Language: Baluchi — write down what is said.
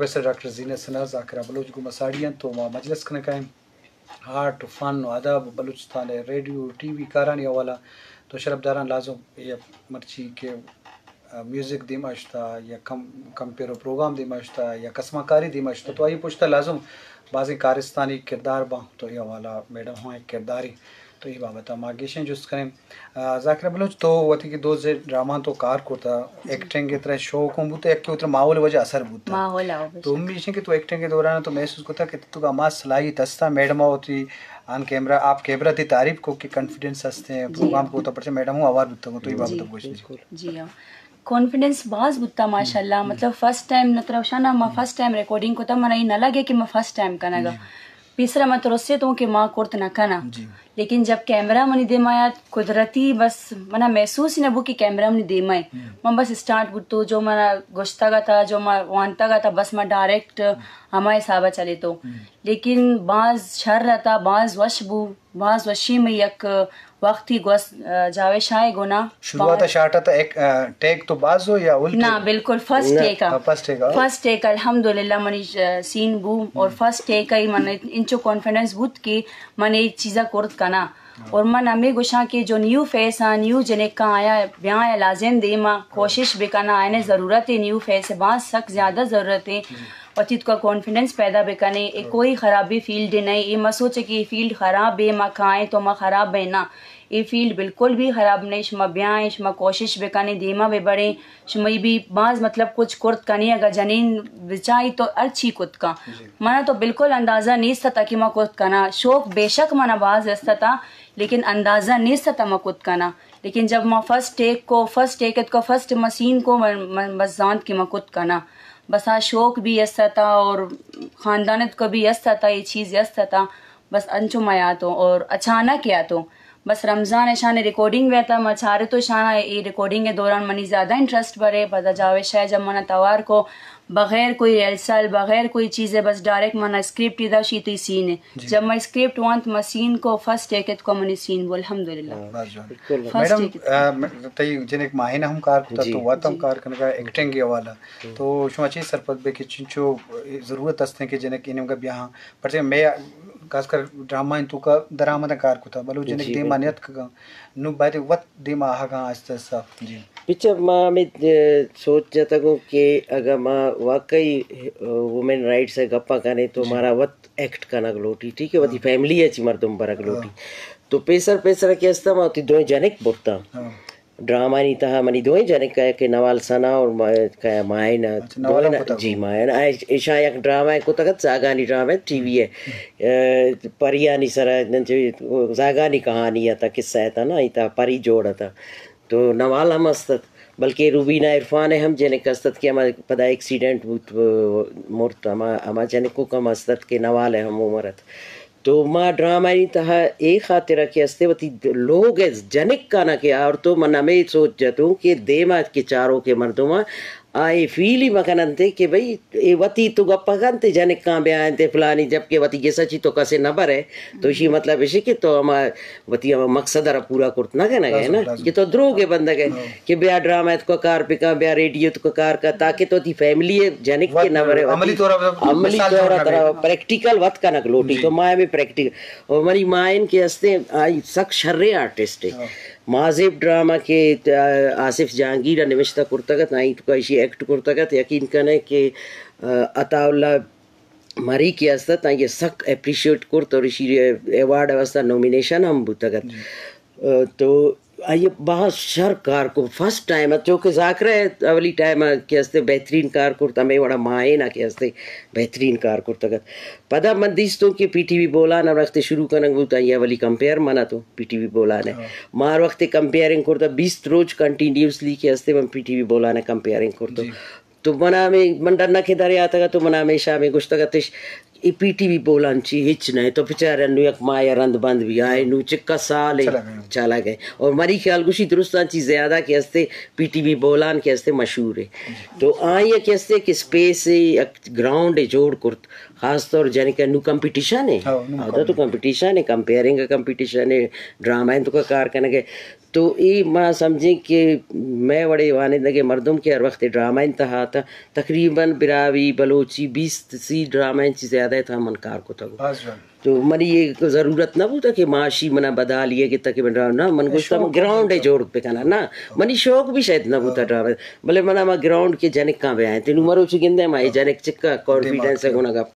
پروفیسر ڈاکٹر زینت ثنا، ذاکرہ بلوچ گوں ما ساڑی انت، تو ما مجلس کنگا ایں آرٹ، فن و ادب، بلوچستان ءِ ریڈیو، ٹی وی کارانی حوالہ، تو شرپداراں لازم اے مرچی کہ، آ، میوزک دیما شتا یا کم، کمپیئر و پروگرام دیما شتا یا کسمانکاری دیما شتا، تو آئی پشتا لازم بازیں کارستانی کردار باں، تو اے حوالہ میڈم ہم ایک کرداری، تو اے بابت ما گیشیں جست کنیں۔ آ، ذاکرہ بلوچ، تو وتی کہ دو سے ڈرامہ تو کار کرتا، ایکٹنگ ءِ ترا شوق ہم بوتا، یک کہ ترا ماحول وجہ اثر بوتا؟ ماحول، آؤ، بے تو شک۔ ہم ایشیں کہ تو ایکٹنگ ءِ دوران تو محسوس کرتا کہ تو کا ہما صلاحیت ہستا، میڈم ءَ وتی آن کیمرہ، آپ کیمرہ تئی تعریف کو کہ کانفیڈنس ہستے، جی، پروگرام ہاں۔ کو تو پرچہ میڈم ہوں اوار بوتا کو، تو یہ بابت جی، گوشت۔ بالکل۔ جی ہاں۔ کانفیڈنس باز بوتا ماشاءاللہ، ہم۔ مطلب فرسٹ ٹائم نہ ترا شانا ما ہم۔ فرسٹ ٹائم ریکارڈنگ کو تا، منا یہ نہ لگے کہ ما فرسٹ ٹائم کنگا۔ جی۔ پیسرا من ترسے تو کہ ما کرت نہ کناں۔ جی۔ لیکن جب کیمرہ منی دیما آیا، قدرتی بس منا محسوس ہی نہ بو کہ کیمرہ منی دیما ہے۔ ہم۔ من بس اسٹارٹ بوتو، جو منا گوشتگ اتاں، جو ما وانتگ اتاں، بس ما ڈائریکٹ ہما حسابا چلیتو۔ ہم۔ لیکن باز شر اتاں، باز وش بو، باز وشی میں یک وقتی گوست، آ، جاوید شاہ گونا۔ شروعات شاٹ اتاں، ایک، آ، ٹیک تو باز ہو یا الٹے؟ نہ، بالکل فرسٹ نہ۔ ٹیک آ۔ ہاں، فرسٹ ٹیک آ۔ فرسٹ ٹیک الحمدللہ منی، آ، سین بو اور ہم۔ فرسٹ ٹیک آ ہی من انچو کانفیڈنس بوت کہ من ایک چیزا کرت کناں۔ ہاں۔ اور من ہمیں گوشاں کہ جو نیو فیس آ، نیو جنکاں آیا، بیاں آیا لازم دیما کوشش بکناں، آئینے ضرورت ہے نیو فیس ہے، باز سک زیادہ ضرورت ہے۔ جی۔ وتی توکا کانفیڈنس پیدا بکنے، اے ہاں۔ کوئی خرابی فیلڈ نہیں، اے مہ سوچے کہ اے فیلڈ خراب ہے، ما کائیں تو ما خراب ہیں، نہ، اے فیلڈ بالکل بھی خراب نہیں، شما بیائیں، شما کوشش بکنے، دیما ببڑیں، شما بھی باز مطلب کچھ کرت کنے، اگر جنین بچائی تو ہر چی کت کن۔ جی۔ منا تو بالکل اندازہ نیست تھا کہ ما کرت کنا، شوق بے شک منا باز است تھا، لیکن اندازہ نیست تھا ما کرت کنا۔ لیکن جب ما فرسٹ ٹیک کو، فرسٹ ٹیک ات کو، فرسٹ ما سین کو، من، من بس زانت کہ ما کرت کنا۔ بس آ شوق بھی است تھا اور خاندان ات کو بھی است تھا، یہ چیز است تھا۔ بس انچو ما یاتوں اور اچانک یاتوں۔ بس رمضان ء شان ریکارڈنگ بیتا، ما چارتو شان اے ریکارڈنگ ء دوران منی زیادہ انٹرسٹ برے، پدا جاوید شاہ جب منا توار کو، بغیر کوئی ریہرسل، بغیر کوئی چیزے، بس ڈائریکٹ منا اسکرپٹ ہی دا، شی تئی سین ہے۔ جی۔ جب ما اسکرپٹ وانت، ما سین کو، فرسٹ ٹیک ات کو منی سین بو، الحمدللہ۔ ہاں، بس جوان۔ بالکل۔ فرسٹ میڈم، ٹیک ات کو۔ آ، م-، تئی جنک ماہین ہم کار کتا، جی۔ تو وت ہم جی۔ کار کنگا ایکٹنگ کے حوالہ۔ ہم۔ تو شما چی سرپد بے کہ چنچو ضرورت ہستیں کہ جنک انگا بیاہاں؟ پرچہ میں خاص کر ڈرامہ انتو کا درآمد کار کتا، بلو جنک جی، دیما بالکل۔ نیت کگا۔ نو باید وت دیما آہگاں آہستہ آہستہ۔ جی۔ پچہ ما ہمے، اه، سوچ جتگوں کہ اگاں ما واقعی، اه، وومن رائٹس ء گپاں کنیں تو جی۔ مارا وت ایکٹ کنگ لوٹی، ٹھیک ہے، وتی ہاں۔ فیملی ء چی مردم برگ ہاں۔ لوٹی۔ تو پیسر پیسر کہ استاں ما وتی دوئیں جنک برتاں۔ ہاں۔ ڈرامانی تہا منی دوئیں جنک کہ نوال ثنا اور ما-، کہ مائن، اچھا، نوال دوئیں ہم نا-، کتگ۔ جی، مائن۔ آ، ایشاں یک ڈرامہ کتگ ات، زاگانی ڈرامہ ٹی وی ء، اه، پریانی سرا، زاگانی کہانی ات، قصہ ات نا، ایتا پری جوڑ ات۔ تو نوال ہم است ات، بلکہ روبینہ عرفان ء ہم جنک است ات کہ ہما پدا ایکسیڈنٹ بوت، مرت، ہما، ہما جنکو کم است ات کہ نوال ء ہم عمر ات۔ تو ما ڈرامہ ء تہا اے خاطر ء کہ استے وتی لوگ ء جنکانا کہ آورتو، من ہمے سوچ جتوں کہ دیما کہ چاروکیں مردماں آ اے فیل ہی مکننتے کہ بھئی اے وتی تو گپ کنتے جنکاں بیاینتے فلانی، جبکہ وتی گس ء چی تو کسے نہ برے، تو اشی مطلب اشی کہ تو ہما وتی ہما مقصد ء را پورا کرت نہ کنگ ء لازم، نا، لازم۔ کہ تو دروگ ء بندگ ء، ہاں۔ کہ بیا ڈرامہ ء تو کار بکن، بیا ریڈیو ء تو کار کن، تاکہ تو وتی فیملی ء جنک وت کے نہ برے، عملی وتی طور پر عملی مثال طور جوڑ پر نہ بے۔ پریکٹیکل وت کنگ لوٹی۔ جی۔ تو ما ہمیں پریکٹیکل، اور منی مائن کے ہستے آئی سک شریں آرٹسٹ ہے۔ ہاں۔ مازیب ڈرامہ کہ، آ، آصف جہانگیر ء نوشتہ کرتگ ات، آئی تو کا ایشی ایکٹ کرتگ ات، یقین کنے کہ، آ، عطا اللہ مری کہ است ات، آئی ء سک اپریشیٹ کرت اور ایشی ایوارڈ ء واستہ نومینیشن ہم بوتگ ات۔ جی۔ ء تو آئی ء باز شر کار کو، فرسٹ ٹائم ات، چونکہ ذاکرہ ء اولی ٹائم ء کہ استے بہترین کار کرت، ہمے وڑا ماہین ء کہ استے بہترین کار کرتگ ات۔ پدا من دیستوں کہ پی ٹی وی بولان ء وقت شروع کنگ بوت، آئی ء اولی کمپیئر من اتوں پی ٹی وی بولان ء۔ ہاں۔ ما ہر وقت کمپیئرنگ کرتا، بیست روچ کنٹینیوسلی کہ استے من پی ٹی وی بولان ء کمپیئرنگ کرتوں۔ جی۔ تو منا ہمے من ڈنّ کہ در آتگ ات، تو منا ہمیشہ ہمے گوشتگ اتش، اے پی ٹی وی بولان چی ہچ نہ، تو بچار انو یک ماہ یا رند بند بی آئے، نو چکا سال ہے، چلا گئے۔ چلا گئے۔ اور منی خیال گوشی درستان چی زیادہ کہ استے پی ٹی وی بولان کہ استے مشہور ہے۔ تو آئی کہ استے کہ اسپیس ہے، یک گراؤنڈ ہے جوڑ کرت، خاص طور جنکا نو کمپٹیشن ہے۔ ہاں، نو آ، تو کمپٹیشن۔ کمپٹیشن ہے، کمپیئرنگ کمپٹیشن ہے، ڈرامہ تو کا کار کنگے۔ تو اے ما سمجھیں کہ مئے وڑے وانندگیں مردم کہ ہر وخت ڈرامہ انت ہاتاں، تقریباً براہوئی بلوچی بیست سی ڈرامہ انت، چی زیادہ تھا من کار کتگ۔ تو منی یہ ضرورت نہ بوتا کہ معاشی منا بدالی ہے کہ تاکہ من ڈرامہ، نہ، من گوشتا من گراؤنڈ ہے جوڑ بکناں، نہ، منی شوق بھی شاید نہ بوتا ڈرامہ، بلے منا ما گراؤنڈ کے جنکاں بہ آئیں، تینوں مروچی گندے ما یہ جنک چکا کانفیڈنس ہے گونا گپ